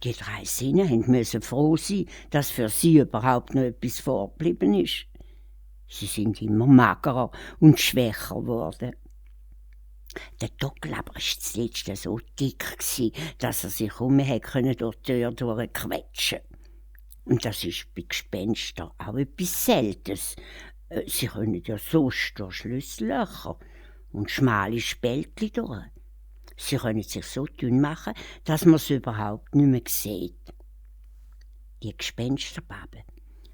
Die 3 Söhne mussten froh sein, dass für sie überhaupt noch etwas vorgeblieben ist. Sie sind immer magerer und schwächer geworden. Der Dackel aber war zuletzt so dick, dass er sich durch die Tür durchquetschen konnte. Und das ist bei Gespenstern auch etwas Seltenes. Sie können ja sonst durch Schlüssellöcher und schmale Spältchen durch. Sie können sich so dünn machen, dass man sie überhaupt nicht mehr sieht. Die Gespensterbabe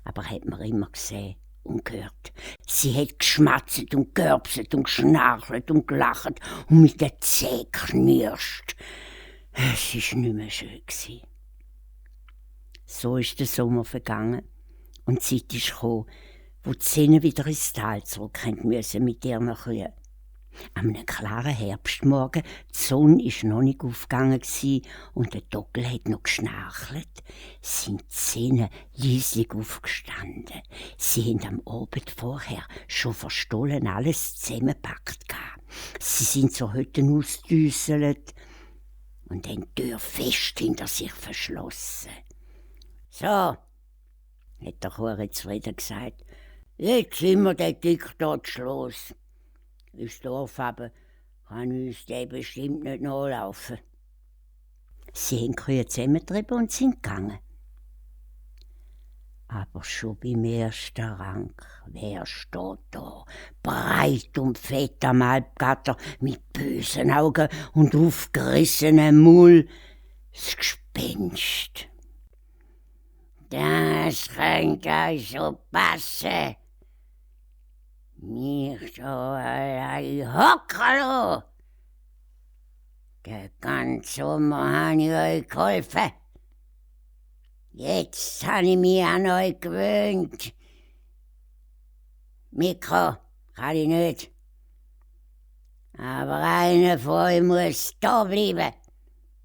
aber hat man immer gesehen und gehört. Sie hat geschmatzt und gerbset und geschnarchelt und gelacht und mit den Zähnen knirscht. Es war nicht mehr schön. So ist der Sommer vergangen und die Zeit ist gekommen, wo die Söhne wieder ins Tal zurück müssen mit ihren Kühen. Am einem klaren Herbstmorgen, die Sonne war noch nicht aufgegangen und der Dackel hat noch geschnarchelt, sind die Söhne leislich aufgestanden. Sie haben am Abend vorher schon verstohlen alles zusammengepackt. Sie sind zur Hütte ausgedüselt und haben die Tür fest hinter sich verschlossen. «So», hat der Churi zufrieden gesagt, «jetzt sind wir den Diktat los. Ins Dorf aber kann uns der bestimmt nicht nachlaufen.» Sie haben die Kühe zusammengetrieben und sind gegangen. Aber schon beim ersten Rank, wer steht da, breit und fett am Halbgatter, mit bösen Augen und aufgerissenem Maul? Das Gespenst. «Das könnte euch so passen. Mich da allein hocken lassen. Den ganzen Sommer habe ich euch geholfen. Jetzt habe ich mich an euch gewöhnt. Mikro kann ich nicht. Aber einer von euch muss da bleiben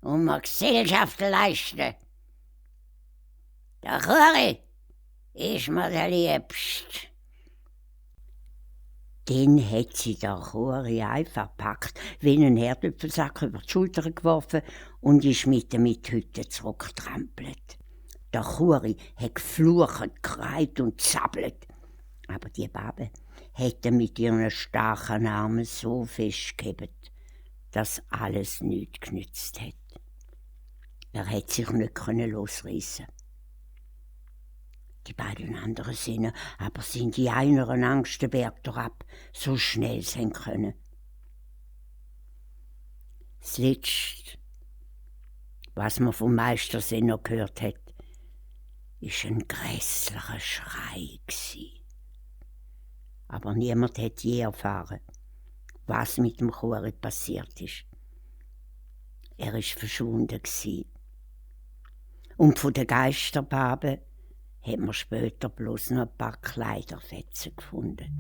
und mir Gesellschaft leisten. Der Churi ist mir der Liebste.» Dann hat sie der Churi einfach gepackt, wie einen Herdöpfelsack über die Schulter geworfen und ist mit ihm in die Hütte zurückgetrampelt. Der Churi hat geflucht, gekreut und zappelt. Aber die Babe hat ihn mit ihren starken Armen so festgehebt, dass alles nichts genützt hat. Er hat sich nicht losreißen. Die beiden anderen Söhne aber sind in einer Angst den Berg herab, so schnell sie können. Das Letzte, was man vom Meister noch gehört hat, war ein grässlicher Schrei. Aber niemand hat je erfahren, was mit dem Churi passiert ist. Er war verschwunden. Und von der Geisterbabe hat man später bloß noch ein paar Kleiderfetzen gefunden.